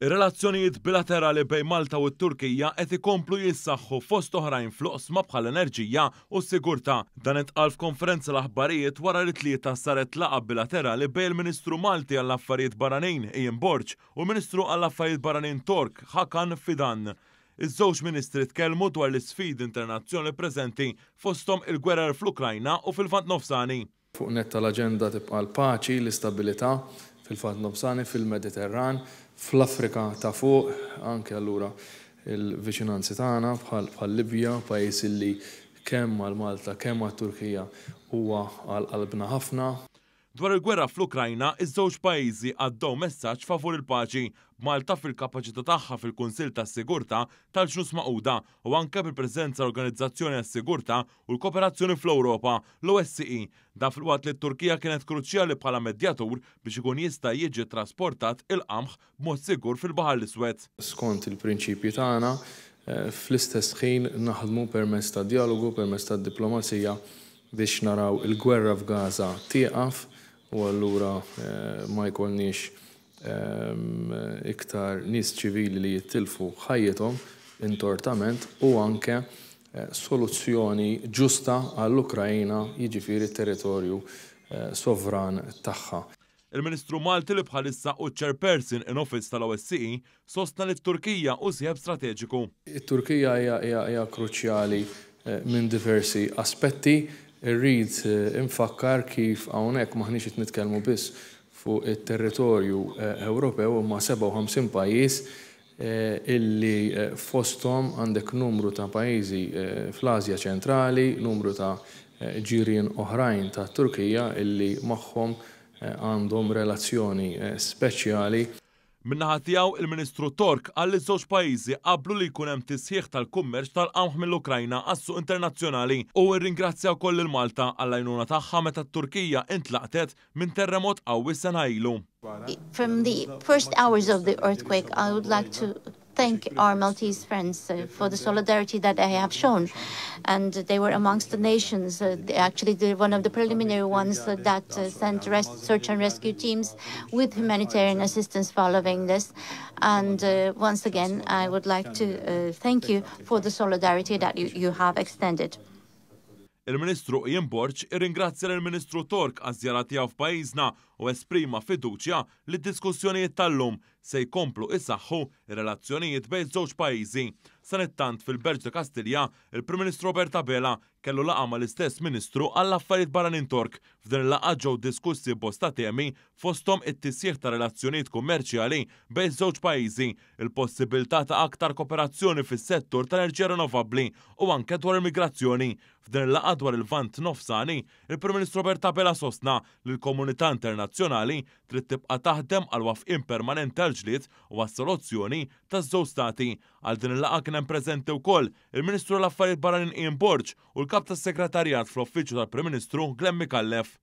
Ir-relazzjonijiet bilaterali bejn Malta u t-Turkija qed ikomplu jissaħħu fost oħrajn fl-oqsma bħall-enerġija u s-sigurtà. Dan intqal f'konferenza l-aħbarijiet wara li t-Tlieta saret laqgħa bilaterali bejn il-Ministru Malti għall-Affarijiet Barranin Ian Borg u l-Ministru għall-Affarijiet Barranin Tork Hakan Fidan. Iż-żewġ ministri tkellmu dwar l-isfidi internazzjonali preżenti fosthom il-gwerer fl-Ukrajna u fil-Lvant Nofsani. Fuq nett tal-aġenda tibqa' l-paċi, l-istabilità fil-Lvant Nofsani, fil-Mediterran, fl-Afrika ta' Fuq, anke allura l-viċinanzi tagħna bħal-Libja, pajjiż illi kemm għal Malta kemm għat-Turkija huwa għal qalbna ħafna. Dwar il-gwerra fl-Ukrajna, iż-żewġ pajjiżi għaddew messaġġ favur il-paċi, b'Malta fil-kapaċità tagħha fil-Kunsill tas-Sigurtà tal-Ġnus Magħquda u anke bil-preżenza l-Organizzazzjoni għas-Sigurtà u l-Kooperazzjoni fl-Ewropa, l-OSCE. Dan filwaqt li t-Turkija kienet kruċjali bħala medjatur biex ikun jista' jiġi ttrasportat il-qamħ b'mod sigur fil-Baħar l-Iswed. Skont il-prinċipji tagħna, fl-istess ħin naħdmu permezz tad-djalogu, permezz tad-diplomazija biex naraw il-gwerra f'Gaza tieqaf u allura ma jkollniex iktar nies ċivili li jittilfu ħajjithom intortament u anke soluzzjoni ġusta għall-Ukraina, jiġifieri t-territorju sovran tagħha. Il-Ministru Malti li bħalissa hu Chairperson in Office tal-OSCE sostna li t-Turkija hu sieħeb strateġiku. It-Turkija hija kruċjali minn diversi aspetti. Irrid infakkar kif hawnhekk m'aħniex qed nitkellmu biss fuq it-territorju Ewropew imma 57 pajjiż illi fosthom għandek numru ta' pajjiżi fl-Asja Ċentrali, numru ta' ġirien oħrajn tat-Turkija illi magħhom għandhom relazzjoni speċjali. Min-naħa tiegħu, il-Ministru Tork qal li ż-żewġ pajjiżi qablu li jkun hemm tisħiħ tal-kummerċ tal-qamħ mill-Ukrajna għas-suq internazzjonali. Hu rringrazzja wkoll lil Malta għall-għajnuna tagħha meta t-Turkija intlaqtet minn terremot qawwi sena ilu. From the first hours of the earthquake, I would like to thank our Maltese friends uh, for the solidarity that they have shown. And they were amongst the nations, uh, actually the, one of the preliminary ones uh, that uh, sent search and rescue teams with humanitarian assistance following this. And uh, once again, I would like to uh, thank you for the solidarity that you, you have extended. Il-Ministru Ian Borg irringrazzja lill-Ministru Tork għaż-żjara tiegħu f'pajjiżna u esprima fiduċja li d-diskussjonijiet tal-lum se jkomplu isaħħu r-relazzjonijiet bejn żewġ pajjiżi. Sanittant fil-Berġ ta' Kastilja, il-Prim Ministru Robert Abela kellu laqgħa mal-istess Ministru għall-Affarijiet Barranin Tork. F'din il-laqgħa ġew diskussi bosta temi fosthom it-tisħiħ ta' relazzjonijiet kummerċjali bejn żewġ pajjiżi, il-possibilità ta' aktar kooperazzjoni fis-settur tal-enerġija rinnovabbli u anke dwar il-migrazzjoni. F'din il-laqgħa dwar il-Lvant Nofsani, il-Prim Ministru Robert Abela sostna li l-komunità internazzjonali trid tibqa' taħdem għal waqfien permanenti għall-ġlied u għas-soluzzjoni taż-żewġ stati. Għal din il-laqgħa kien hemm preżenti wkoll il-Ministru għall-Affarijiet Barranin Ian Borg u l-Kap tas-Segretarjat fl-Uffiċċju tal-Prim Ministru Glenn Micallef.